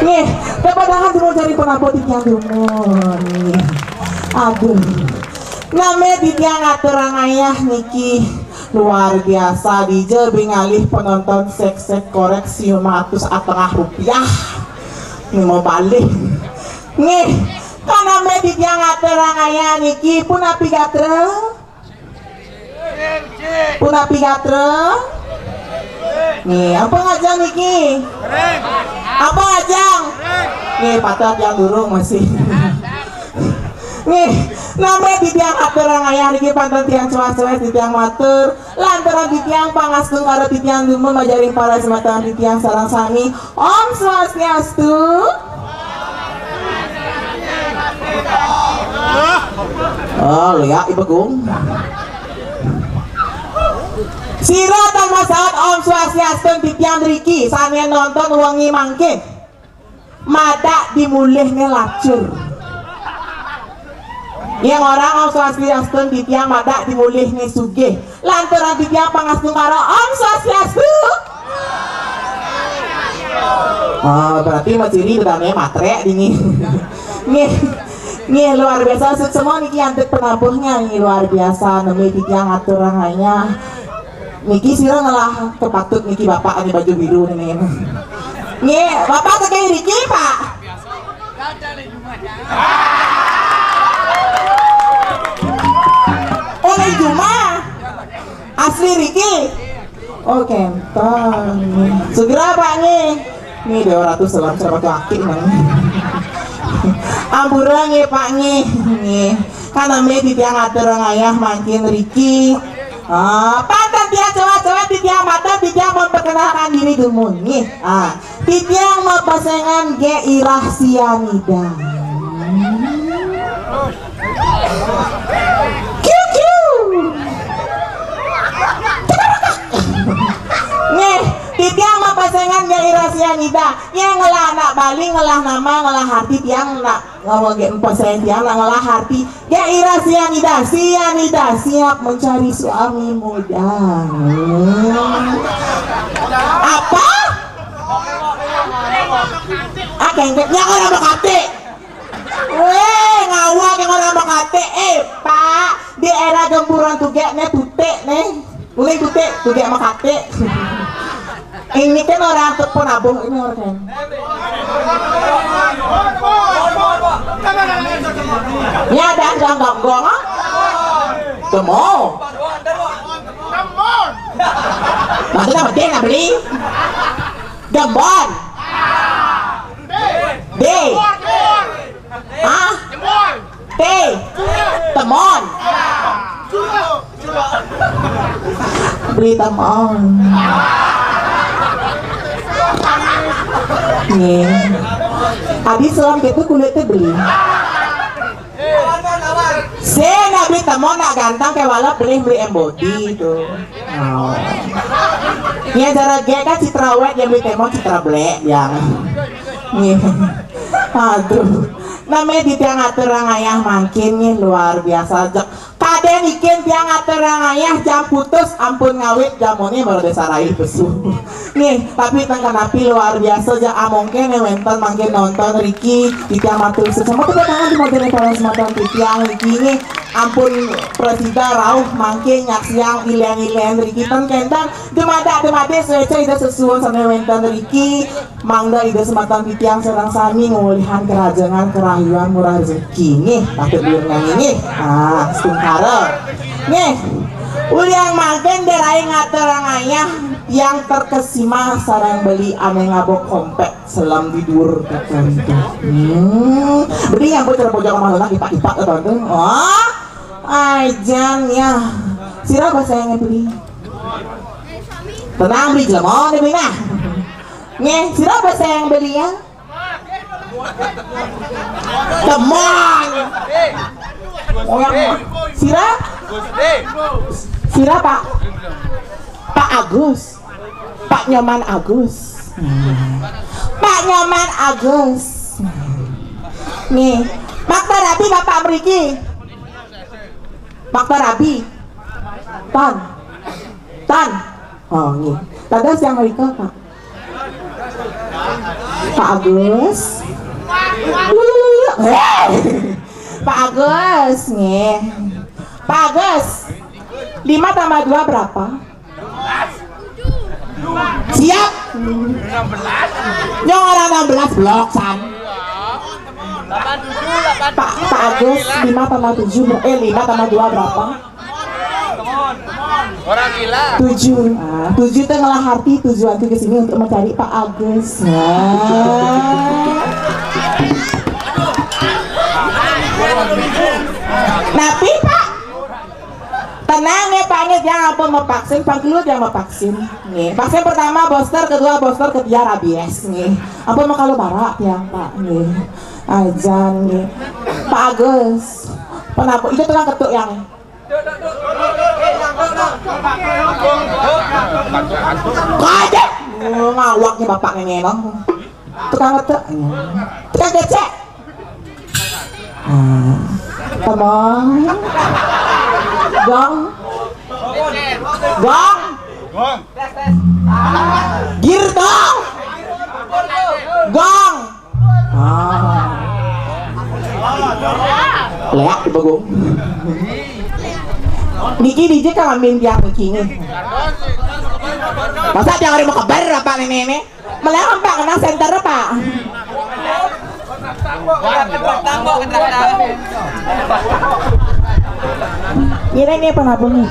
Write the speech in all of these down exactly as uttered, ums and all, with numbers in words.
Eh, tepuk tangan dulu dari penampu titiang dumun. Aduh. Nami titiang aturang ayah niki luar biasa, dija bingalih penonton sek-sek korek siu matus atengah rupiah. Ini mau balik. Nih, kan nami titiang aturang ayah niki punapi gatra? Punapi gatra? Nih, apa ngajang niki? Apa ngajang? Nih, patah tiang durung masih. Nih, nami titiang aturang ayah niki pantun tiang cuas-cuas titiang matur. Lantaran titiang pangastungkara titiang dumun majaring para semeton titiang sareng sami. Om Swastiastu. Oh, lihat Ibu Gung. Sira tan masaut Om Swastiastu titiang riki sane nonton wengi mangkin. Madak di mulihne lacur. Yang orang Om Swastiastu titiang madak di mulihne sugih. Lantaran titiang pangastungkara Om Swastiastu. Ah, berarti Mas Iri udah nih matre dingin. Nih, nih luar biasa. Semua niki antuk penabuhnya nih luar biasa. Nami titiang aturang ayah. Niki sira ngelah kepatut niki bapak ane baju biru nih. Nih, bapak tegeh riki, Pak. Oleh Juma. Asli riki. Oke, entar. Segera Pak nih. Nih Dewa Ratu salam sama laki nang. Ampura nggih Pak nggih. Nggih. Kan nami titiang atur ayah mangkin riki. Ah, panten tiang coba-coba titiang mata titiang memperkenalkan diri dumun nggih. Ah, titiang mapasengan Ge Irah Sianida. Kiu kiu. Nih, titiang mapasengan Ge Irah Sianida. Nggih ngelah anak Bali, ngelah nama, ngelah arti tiang nak ngomong Ge paseng tiang nak ngelah arti. Ge Irah Sianida, Sianida siap mencari suami muda. Hmm. Apa? Ah, kengketnya orang berkati. Weh, ngawak yang orang makate. Eh, Pak, di era gemburan tugek ne tutik ne. Boleh tutik, tugek makate. Ini kan orang untuk penabuh ini orang kan. Ya ada gong gong ah. Temu. Maksudnya penting nak beli. Gembon. D. Ah? T. Temon. Beli temon. Nih. Adi selam gitu kulitnya beli. Saya nak beli temon nak ganteng kayak walap beli beli embodi itu. Oh. Ya cara G kan citra wet yang beli temon citra black yang. Nih. Aduh. Nami di tiang atur ayah mangkin nih luar biasa. Jek. Kaden ikin tiang atur ayah jam putus ampun ngawit jamone baru desa raih besu. Nih, tapi tengah napi luar biasa ja amongke nih wenten mangkin nonton Riki di tiang matur sesama tepuk tangan di modern para sematan di tiang Riki nih ampun presida rauh mangkin nyaksiang ilen-ilen Riki ten kendang demada demade sueca ida sesuun sampai wenten Riki. Mangda ida semeton titiang sareng sami ngulihan kerajengan kerahayuan murah rezeki nggih patut diurungan nggih. Ah, stungkara. Nggih. Uliang mangkin derai ngaturang ayah yang terkesima sareng beli ane ngabok kompek selam di dur tertentu. Hmm. Beli yang bocor pojok rumah lelaki pak ipak atau wah ajan ya. Sira bahasa yang beli. Tenang beli jelema nih beli nah. Nggih, sira apa sing beli ya? Temon. Oh, yang sira? Sira Pak? Pak Agus. Pak Nyoman Agus. Pak Nyoman Agus. Nih, Pak Tarapi Bapak mriki. Pak Tarapi. Tan. Tan. Oh, nggih. Dados yang mrika, Pak. Pak Agus. Pak Agus, nggih. Pak Agus. Lima tambah dua berapa? Siap. Nyong orang enam belas blok san. Pak, Pak Agus, lima tambah tujuh ber- eh, lima tambah dua berapa? Orang gila. Tujuh. Ah, tujuh teh ngelah hati, tujuan ke sini untuk mencari Pak Agus. Ah. Tapi Pak, tenang ya Pak, ini dia ampun mau vaksin, Pak Gelut yang mau vaksin. Nih, vaksin pertama booster, kedua booster, ketiga rabies. Nih, ampun mau kalau barak ya Pak. Nih, ajan nih. Pak Agus, kenapa? Itu tukang ketuk yang Kaget. Oh, ngawaknya bapak ini emang. Tukang ketuk. Tukang kecek. Ah, teman. Gong. Gong. Gong. Gir dong. Gong. Ah. Leak di bagong. Niki D J kan amin dia niki nih. Masa dia hari mau keber apa nih nih? Melihat apa kena center apa? Ini nih penabung nih.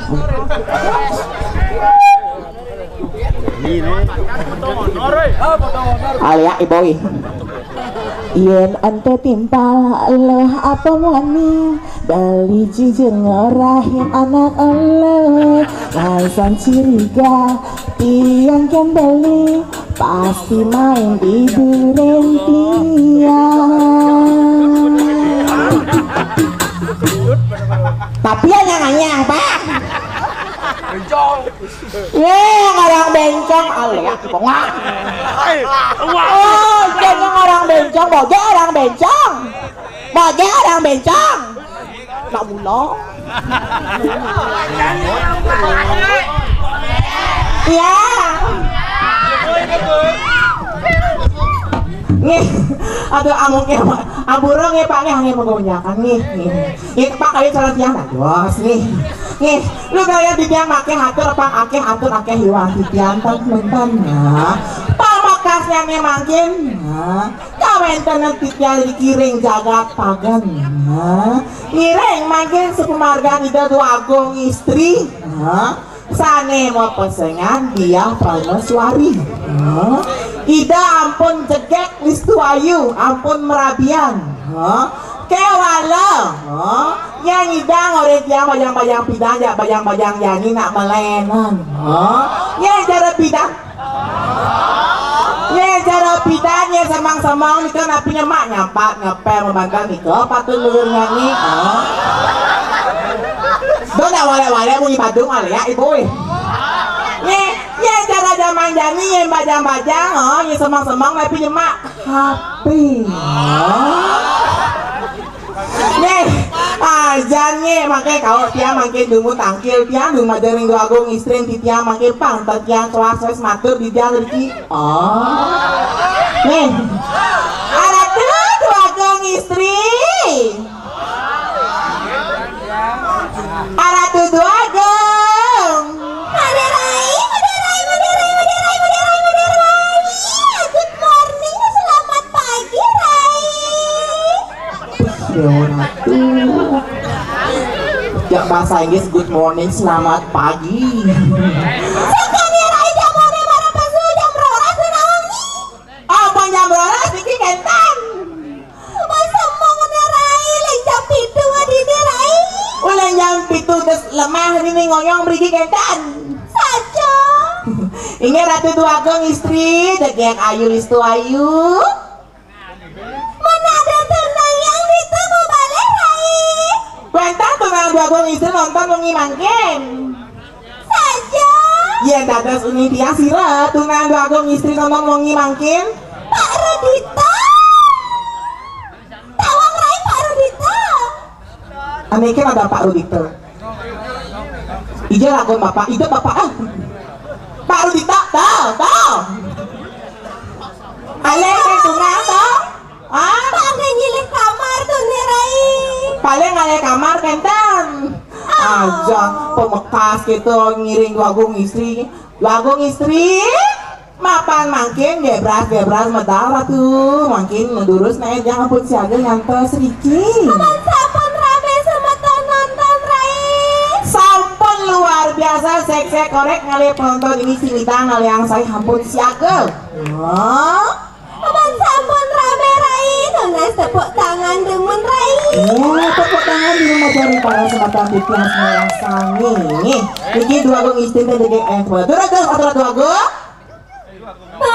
Alia iboi. Yen ente timpal leh apa muani, beli jujur ngorahin anak ele. Langsung curiga, tiang kan beli pasti main di duren tiang. Tapi yang nanya apa? Ye, orang bencong, alek bengak. Oh, jadi orang bencong, bojo orang bencong. Bojo orang bencong. Nak mula. Iya. Nih, aduh, amung ya, Pak. Ampura nggih, Pak, nggih, nggih, monggo menyakan, nggih, nggih. Nggih, Pak, kali calon tiang bagus, nggih. Nggih, lu kalian di tiang maké hatur apa akéh hatur akéh iwang titian, Pak, menten, ya. Pamekasnya nih mangkin, ya. Kawéntenan titian dikiring jagat pagan, ya. Ngiring mangkin sepemargan Ida Dua Agung Istri, ya. Sané mapesengan Diah Prameswari. Hah? Ida ampun jegek Listu Ayu, ampun merabian. Hah? Kéwala. Hah? Nyén Ida ngoré tiang bajang-bajang pidan, jak bajang-bajang yani nak melénan. Hah? Nyén cara pidan. Nyén cara pidan, nyén semang-semang nika napi nyemak nyampat ngepél memandang nika patut luhur nyanyi. Hah? Dong nak walé-walé bunyi badung alé ya, Ibu. Nyé, nyé cara jaman jani nyé bajang-bajang, oh, nyé semang-semang tapi nyemak H P. Nyé, ajan nyé, maké kau tiang makin dungu tangkil tiang, dung majaring Dua Agung Istri ti tiang makin pang, tiang kelas wes matur di tiang rezeki. Oh. Nyé. Aratu Dua Agung Istri. Aratu Dua Agung. Made Rai, Made Rai, Made Rai, Made Rai, Made Rai, Made Rai. Good morning, selamat pagi, Rai. Ya, Ratu. Ya, bahasa Inggris, "Good morning, selamat pagi." Sakali Rai jam berapa, jam rolas, naon nih? Apa jam rolas niki kénten? Masa mangna Rai, lén jam pitu dini Rai. Ulin jam pitu geus lemah dini ngoyong mriki kénten. Saja. Inggih Ratu Dua Agung Istri, jegég ayu Listu Ayu. Mana ada tunang yang ditemu balé Rai. Wénten tunang Dua Agung Istri nonton wengi mangkin. Saja. Yén dados uni tiang sira, tunang Dua Agung Istri nonton wengi mangkin. Pak Rudita. Tawang Rai Pak Rudita. Ané kan ada Pak Rudita. Ija lagun Bapak, ija Bapak ah. Pak Rudita, tah, tah. Alé kan tunang to? Ah? Paling nyilih kamar to né, Rai. Paling alé kamar kénten. Aja pamekas kéto ngiring Dwagung Istri. Dwagung Istri, mapan mangkin gebras-gebras medal Ratu. Mangkin durus né, jang ampun siaga ngantos riki. Aman sampun ramé semeton nonton, Rai. Sampun luar biasa, sék-sék korék ngalih penonton ini sing midang ngalih angsai ampun siaga. Wah. Aman sampun ramé, Rai, nunas tepuk tangan dumun, Rai. Oh, tepuk tangan dumun dari para semeton titiang semua sami. Niki Dwagung Istri té dégé, eh, terus, terus, atur Dwagung. Pasang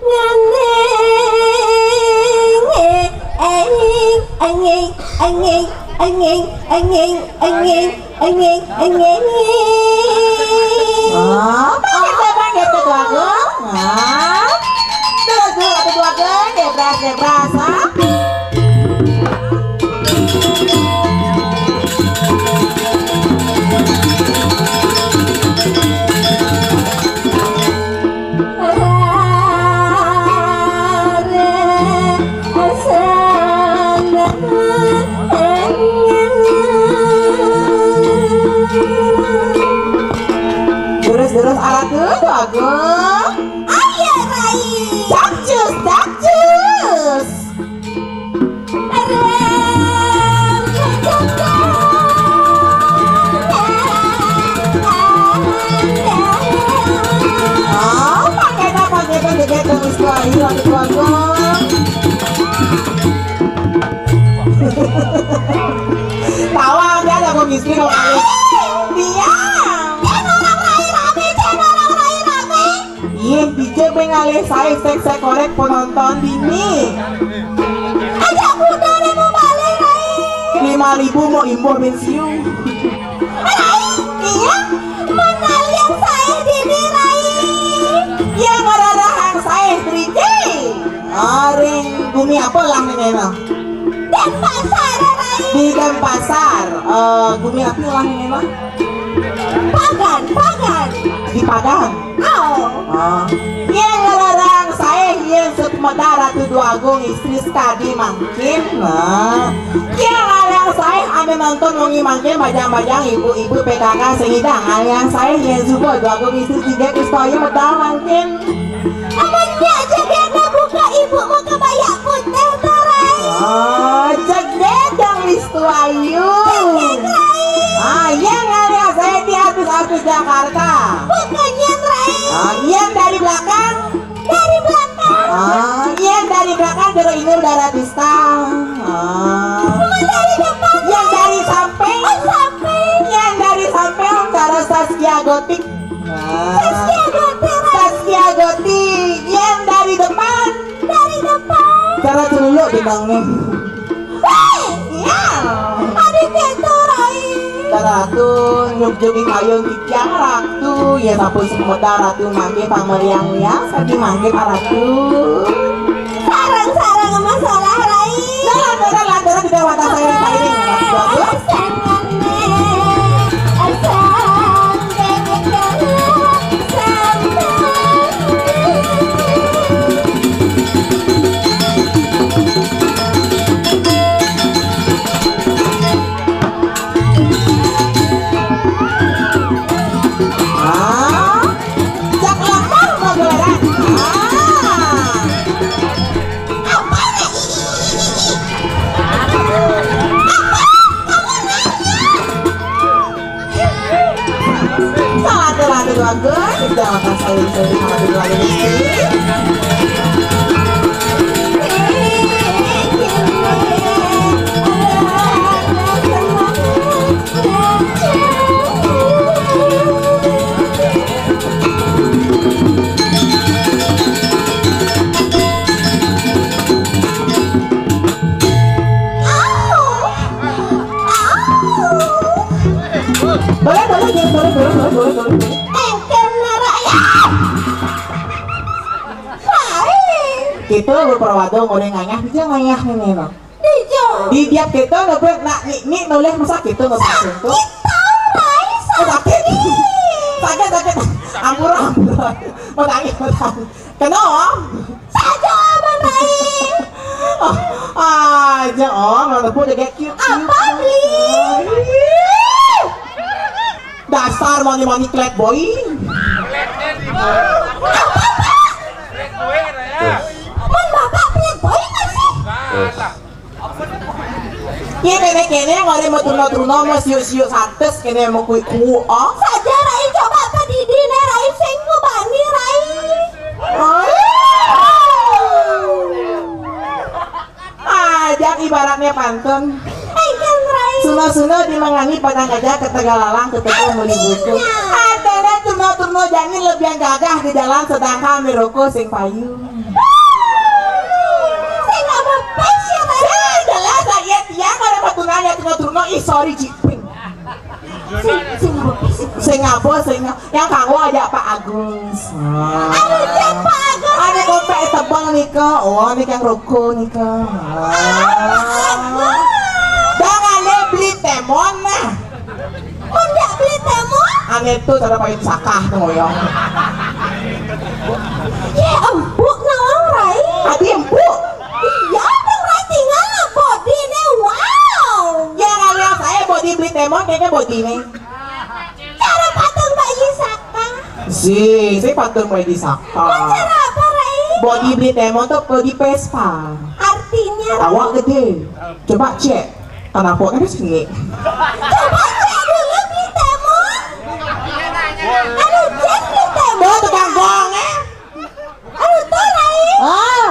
ngandeng, eh, eh, anging, anging, anging, anging, anging, anging, anging. Oh, pakai teman gitu, Dwagung. Nah. Terus dulu, satu, dua, gebras, gebras, ah. Terus, terus, alat dulu, Agung. Ayo, Rai. Capcus, capcus. Oh, pakai apa, pakai apa, pakai apa, Miss Wahyu, aku tuangkan. Tawa, ada, ada, Miss Wahyu, kalau kamu. Diam. Jangan orang rai rame, jangan orang rai rame. Yén dija bé ngalih saé sék-sék korék penonton dini. Ajak kuda deh mau balik, Rai. Lima ribu mau imbuh bensiu. Rai, iya. Menalian saé dini, Rai. Yang ngerarahang saé driki. Aring gumi apa lah ini, nah? Denpasar, Rai. Di Denpasar. Eh, gumi apa lah ini, nah? Pagan, Pagan. Di Pagan. Oh. Oh. Yén ngararang saé, yén sepemedar Ratu Dwagung Istri sekadi mangkin. Nah. Yén ngararang saé, ame nonton wengi mangkin, bajang-bajang, ibu-ibu P K K sing idang. Ngararang saé, yén suba Dwagung Istri tiga Kristoyo medal mangkin. Amun nyak jegegna buka ibu mau kebaya putih, Rai. Oh, cedek dong, Miss Tuayu. Cedek, Rai. Ah, iya, ngalih saya di artis-artis Jakarta. Bukannya, Rai. Ah, iya, dari belakang. Dari belakang. Ah, iya, dari belakang, dari Inul Daratista. Ah. Bukan dari depan, Rai. Yang dari samping. Oh, samping. Yang dari samping, cara Saskia Gotik. Nah. Saskia Gotik, Rai. Saskia Gotik. Yang dari depan. Dari depan. Cara celuluk di bangun. Woi, iya. Adik itu, Rai. Ratu nyuk-nyuki kayun titiang Ratu. Ya sampun semedar Ratu mangke pameriang ya, sadi mangke Pak Ratu. Sarang-sarang masalah, Rai. Dalam, dalam, dalam, tidak wadah saya, saya ini. Ratu. Ah, cak lemah magelarang. Ah. Apa nih? Apa? Kamu nanya? Salah tuh, salah tuh, bagus. Kita makan sayur-sayur sama tuh lagi. Boleh, boleh, boleh, boleh, boleh, boleh, boleh, boleh. Engker naraya. Baik. Kita berperawat dong, orang nganyah, dia nganyah ini, no. Dija. Di tiap kita ngebet nak nik nik noleh masa kita nggak sakit tuh. Sakit, Rai, sakit. Sakit, sakit. Ampura, ampura. Mau tanya, mau tanya. Kenapa? Saja, Bang Rai. Oh, aja, oh, mau tepuk dia cute. Apa, beli? Dasar moni-moni playboy. Apa, Pak? Mon bapak playboy masih? Iya, kene-kene yang ada mau teruna-teruna, mau siuk-siuk sates, kene mau kui kuo. Saja, Rai, coba pedidi ne, Rai, sing bani, Rai. Oh. Aja ibaratnya pantun. Engken, Rai. Suna-suna dimangani padang aja, ketegal lalang, ketegal meli buku. Artinya. Artinya teruna-teruna jani lebih gagah di jalan, sedangkan miroko sing payu. Sing apa pes ya, Rai? Sing jelas aja tiang ada mau tunanya, teruna-teruna, ih, sorry, Ciping. Sing, sing apa pes? Sing apa, sing yang kanggo aja Pak Agus. Aduh, cek Pak Agus. Ada kompek tebal nika. Oh, nika yang roko nika. Ah, Pak Agus. Jangan deh beli temon nah. Kok ndak beli temon? Ane tuh cara paling sakah tuh ngoyong. Ya empuk nawang, Rai. Ati empuk. Iya, Bang Rai, tinggal lah body ne, wow. Ya kalau saya body beli temon kayaknya body ne. Cara patung bayi saka. Si, si patung bayi saka. Cara apa, Rai? Body beli temon tuh body Vespa. Artinya? Awak gede. Coba cek. Kenapa kan sini? Coba cek dulu beli temon. Aduh, cek beli temon. Tuh tukang bohong, eh? Aduh, tuh, Rai. Ah.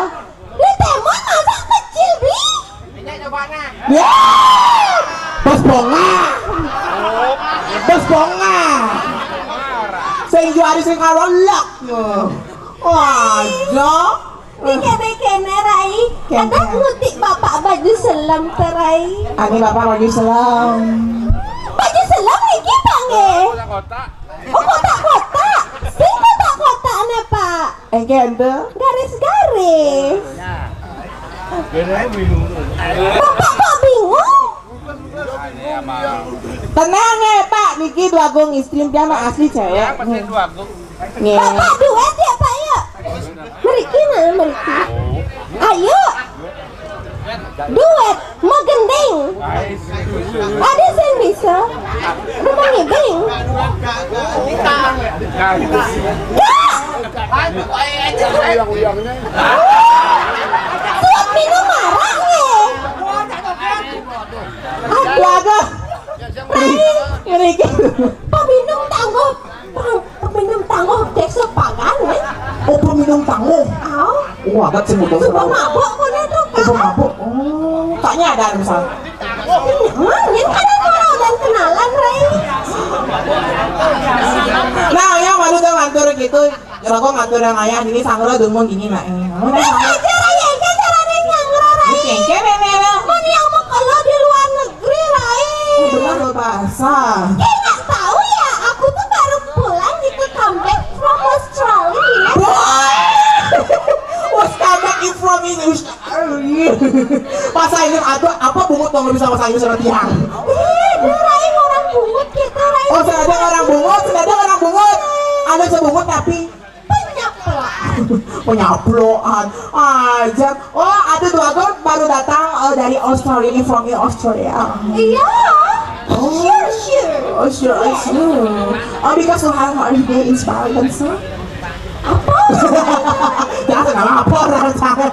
Beli temon masa kecil, beli? Ya. Bos bonga. Bos bonga. Sing juari sing karolak. Wah, aja. Ini kene-kene, Rai. Kene. Ada ngutik bapak baju selam tuh, Rai. Ani bapak baju selam. Baju selam niki, Pak, nggih. Oh, kotak-kotak. Sing kotak-kotak ne, Pak. Engke ente? Garis-garis. Bapak kok bingung? Tenang ya, Pak. Niki Dwagung, istri dia mah asli cewek. Nggih. Bapak duet ya, Pak, ya? Meriki nah, meriki. Ayo. Duet, megending. Ada sing bisa? Rumah ngibing. Gak. Siap minum arak nih. Aduh. Lagu. Meriki. Peminum tangguh. Peminum tangguh dek sepagan, weh. Oh, peminum tangguh. Au. Oh, adat sih muda. Suka mabok kono tuh, Kak. Suka mabok. Oh, tak nyadar misal. Emang, yang ada mau dan kenalan, Rai. Nah, yang malu tuh ngantur gitu. Rokok ngantur yang ayah, ini sangro dumun gini, nak. Ini. Mau nih, Rai, aja, Rai, aja, caranya nyangro, Rai. Ini cengkeh, nenek, lah. Mau nih, aku kalau di luar negeri, Rai. Oh, benar, lo bahasa. Kayak nggak tahu ya, aku tuh baru pulang gitu, come back from Australia. Wah, was come back from Indonesia. Bahasa Inggris ada apa bungut dong bisa bahasa Inggris sama tiang? Ih, dia lain orang bungut gitu, lain. Oh, sengaja orang bungut, sengaja orang bungut. Ada sebungut tapi penyaplok. Penyaploan aja. Oh, ada dua gol baru datang, oh, dari Australia, from Australia. Iya. Oh. Sure, sure. Oh, sure, I see. Oh, because you have holiday in Spain, so? Apa? Jangan apa orang sana.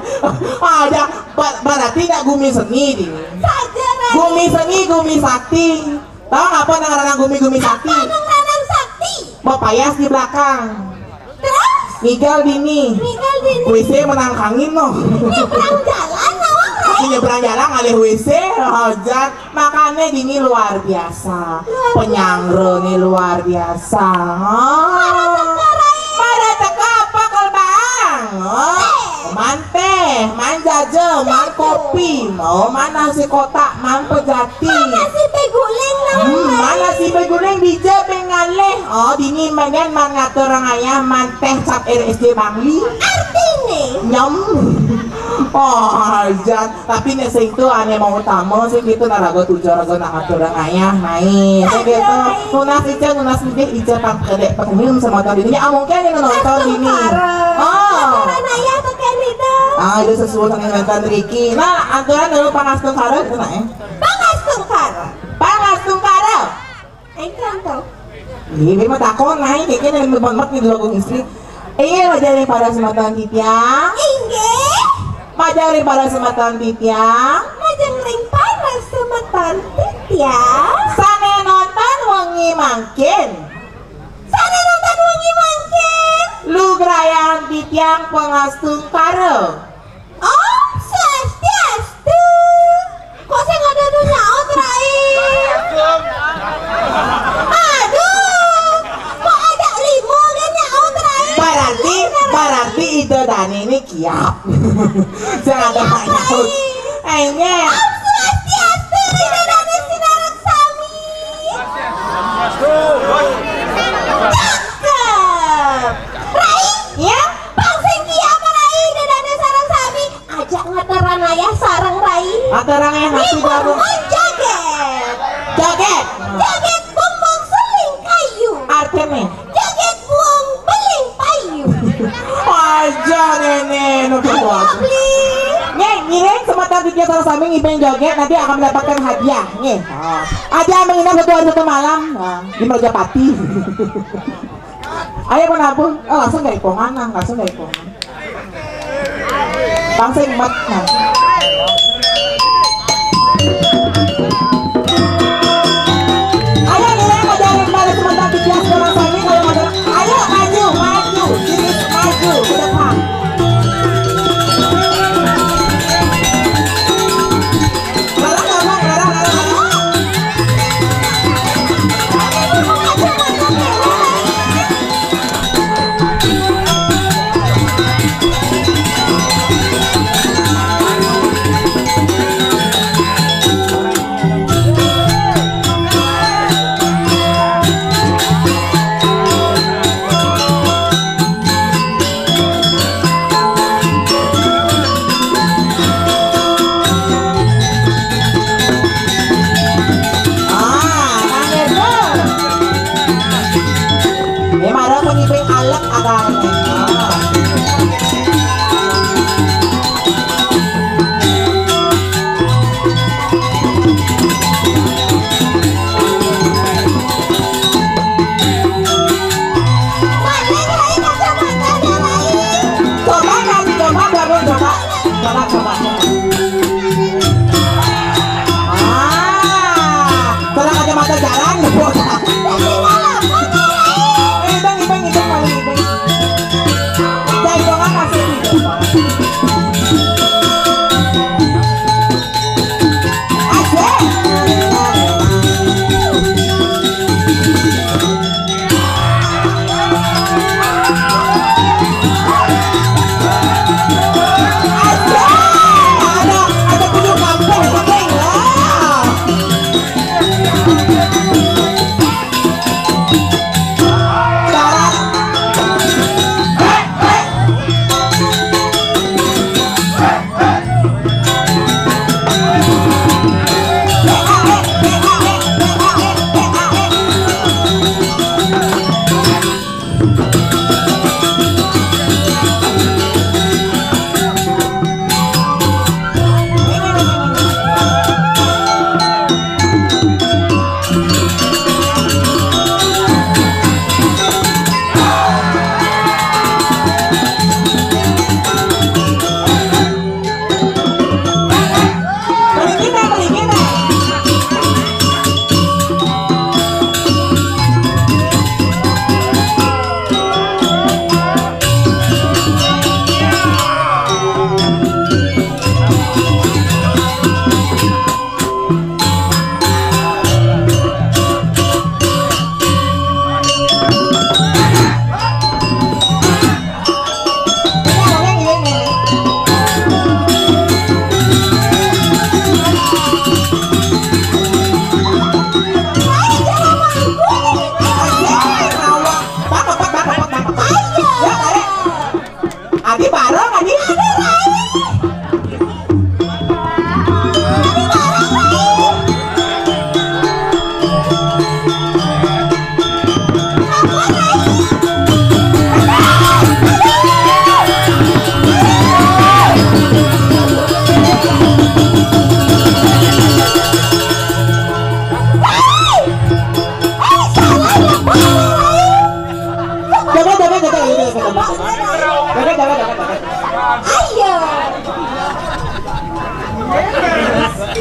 Ah, ya, ba- berarti nggak gumi seni di. Saja, Rai. Gumi seni, gumi sakti. Tahu apa nang ranang gumi, gumi sakti? Apa nang ranang sakti? Bapayas di belakang. Terus? Ngigal dini. Ngigal dini. W C menangkangin no. Nyebrang jalan, nawang, Rai. Nyebrang jalan ngalih W C, hujan. Makane dini luar biasa. Luar biasa. Penyangro ni luar biasa. Ha. Pada teka, Rai. Pada teka apa, Kolbang? Ha. Teh. Man teh, man jaja, man kopi, mau man nasi kotak, man pejati. Man nasi beguling, nawang, Rai. Hmm, man nasi beguling dija pengalih. Oh, dini mengen man ngatur orang ayah, man teh cap R S J Bangli. Artine? Nyem. Oh, Arjan, tapi nih sing tuh ane mau utama sih gitu, naraga tujuh raga nak ngatur ayah naik. Sing gitu. Tunas Ica, tunas Ica, Ica tak kedek penghim sama tadi ini. Ah, mungkin ini nonton ini. Oh. Aturan ayah tuh kan itu. Ah, itu sesuai dengan nonton Ricky. Nah, aturan dulu pangastungkara gitu nah, eh. Pangastungkara. Pangastungkara. Engkang to. Ini mah takon naik, ini yang memang nih dulu istri. Inggih, majeng ring para semeton titiang. Inggih. Majeng ring para semeton titiang. Majeng ring para semeton titiang. Sane nonton wengi mangkin. Sane nonton wengi mangkin. Lugrayang titiang pangastungkara. Om Swastiastu. Kok sing ada tuh nyaut, Rai? Aduh, kok ada limo kan nyaut, Rai? Berarti, berarti Ida Dani ini kiap. Saya ada nyaut. Ayo. Om Swastiastu, Ida Dani sinareng sami. Cakep. Rai, ya? Pang sing kiap, Rai, Ida Dani sareng sami. Ajak ngateran ayah sareng Rai. Ngateran ayah. Nih, napi, Baru? Bumbung joget. Joget. Joget bumbung suling kayu. Artine? Joget bumbung beling payu. Aja nene, nuduh. Ayo, beli. Nih, ngiring semeton titiang sareng sami ngibing joget, nanti akan mendapatkan hadiah. Nih. Ah. Ada menginap satu hari satu malam, nah, di Merajapati. Ayo, menabuh. Oh, langsung dari Pongan, nah. Langsung dari Pongan. Langsung mat, nah. Ayo, ini yang mau jadi kembali sebentar di Dias Bola Sami, kalau mau, ayo, maju, maju, sini, maju, ke depan.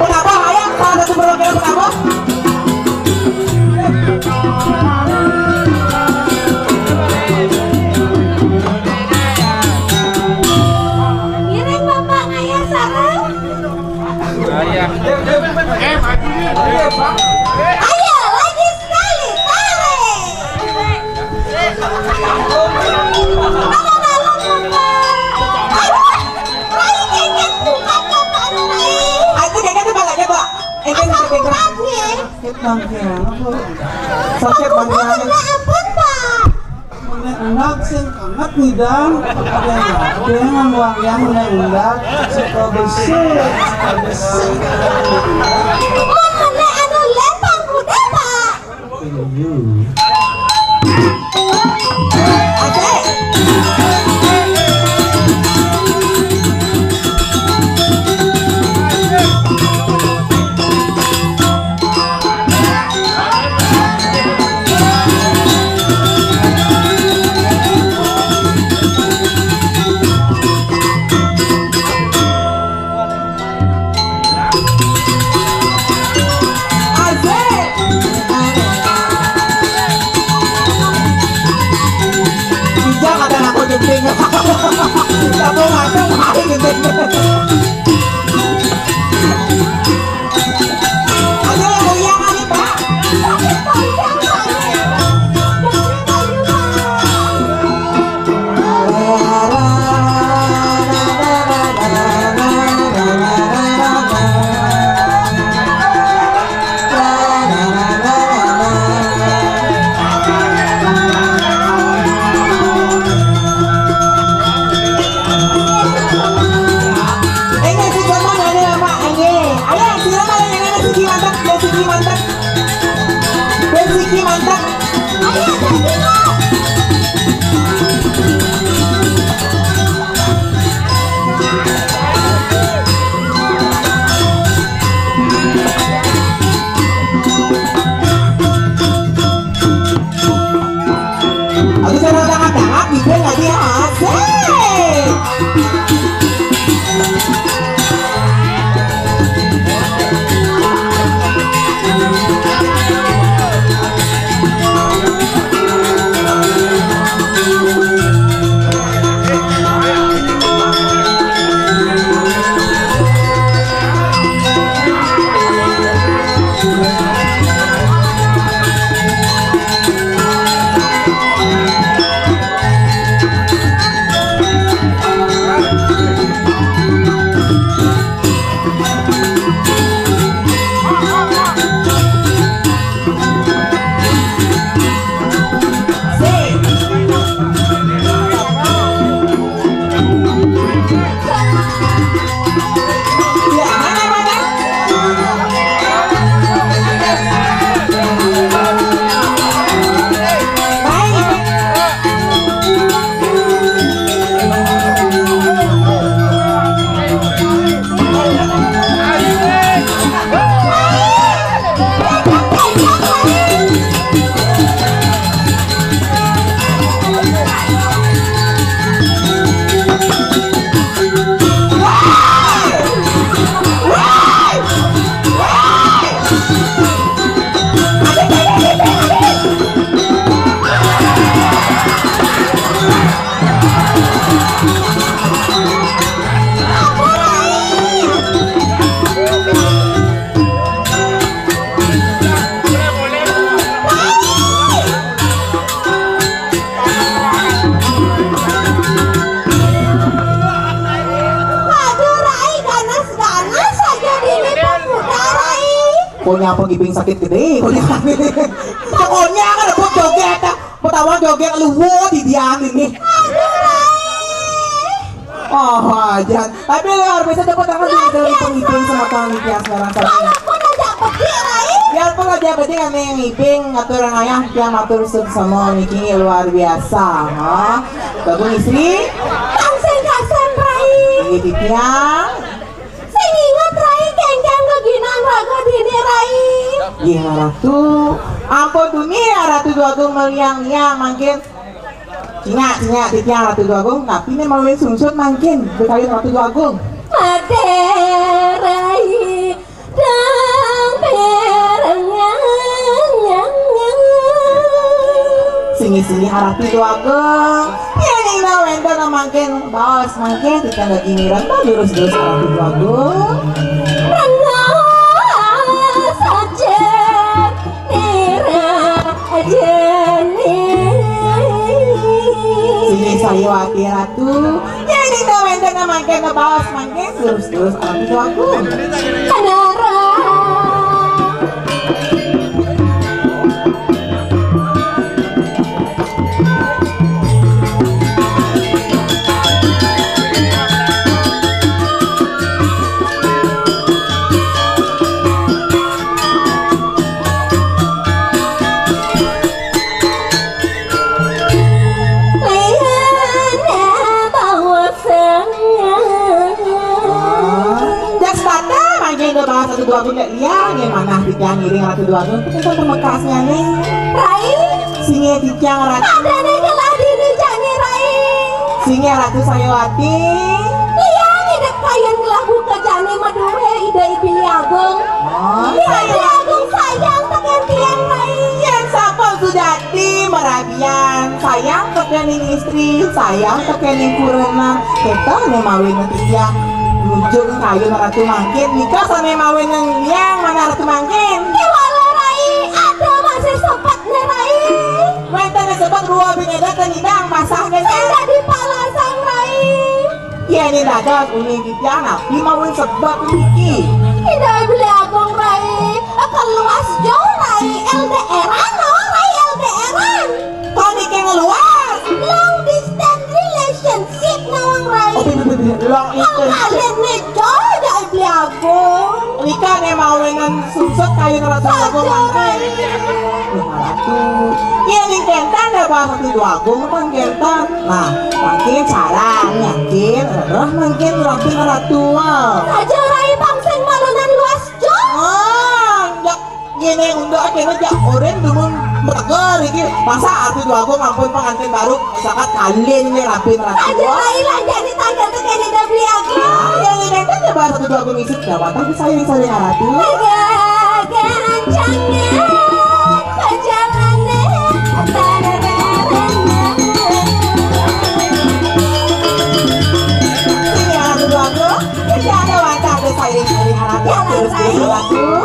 Penabah, ayo, salah satu perwakilan penabah. Ngiring Bapak ngayah sareng. Ayo, lagi sekali, tarik. Mana dalam, Bapak? Aduh, ayo, kengket, bukan, Bapak, aduh, ayo. Aku kengket tuh balanya, Pak. Eh, kan sakit, Pak. Sakit, Pak. Sakit, Pak. Ampun, Pak. Menék endag sing anget nyidang, ada yang wangian menék endag, suka besuk, suka besuk. Mun menék anu lempang kuda, Pak. Iya. Asik. Asik. Ijang ada ngaku jempling Pokoknya apa ngibing sakit gedé. Pokoknya kan aku joget, ah. Pertama joget luwur di dia ini. Oh, aja. Tapi luar biasa, tepuk tangan dulu dari pengibing sama panitia sekarang tadi. Walaupun aja pedih, Rai. Biarpun aja pedih, kami ngibing, ngatur ayah, dia matur suksma niki luar biasa, ha. Bagus istri. Tansih kasep, Rai. Ini tiang. Sing inget, Rai, kéngkén geginan raga dini, Rai. Nggih, Ratu. Ampun tuni ya, Ratu Déwa Agung, meliang-liang mangkin. Cingak, cingak titiang Ratu Déwa Agung, tapi né mawi sungsut mangkin, bekayu Ratu Déwa Agung. Madé, Rai, dang berengang. Sini-sini Ratu Déwa Agung. Yén ina wénten mangkin baos mangkin, titiang lagi mireng, lurus-lurus Ratu Déwa Agung. Rengga sajen nira jeni. Sini saya ati Ratu. Yén ina wénten mangkin baos mangkin, lurus-lurus Ratu Déwa Agung. Kenara. Jas bata mangkin ke bawah Ratu Déwa Agung, Dek Lia, nggih manah titiang ngiring Ratu Déwa Agung, kita pemekasnya nih. Rai. Sini titiang Ratu. Adané kelah dini jani, Rai. Sini Ratu Sayawati. Lia ngidep kayun kelah buka jani madué Ida Ibli Agung. Oh, Ida Ibli Agung sayang tekén tiang, Rai. Yén sampun sujati marabian, sayang tekén istri, sayang tekén kurenan. Kéto né mawinan titiang nuju kayun Ratu mangkin. Nika sané mawinan tiang manah Ratu mangkin. Kéwala, Rai, ada masih sempet né, Rai. Wénten sempet ruwa bineda tenidang masah né. Sing dadi palasan, Rai. Yén dados uni titiang napi mawinan sempet niki. Ida Ibli Agung, Rai. Keluas jo, Rai, L D R-an, no, Rai, L D R-an. Kok niki ngeluas? Long distance relationship nawang, Rai. Oh, bener, bener, bener. Long distance. Kalian nih jo, Ida Ibli Agung. Nika né mawinan sungsut kayun Ratu Agung mangkin. Ratu. Iya ning kénten ya Pak Ratu Agung pun kénten. Nah, mangkin sareng yakin rereh mangkin Ratu Ratu. Aja, Rai, pang sing malunan luas jo. Oh, ya. Ngene untuk akhirnya jak oren dumun meteger iki. Masa Ratu Agung ampun pengantin baru sakat kalian ini Ratu Ratu. Aja, Rai, lanjani tanggal tekene Ida Ibli Agung. Yang ini kan ya bahasa Ratu Agung isip jawatan saya yang saling Ratu. Agak gancangan perjalanan. Ini Ratu Agung, tidak ada wajah ada saya yang saling Ratu. Ya, terus Rai. Ratu.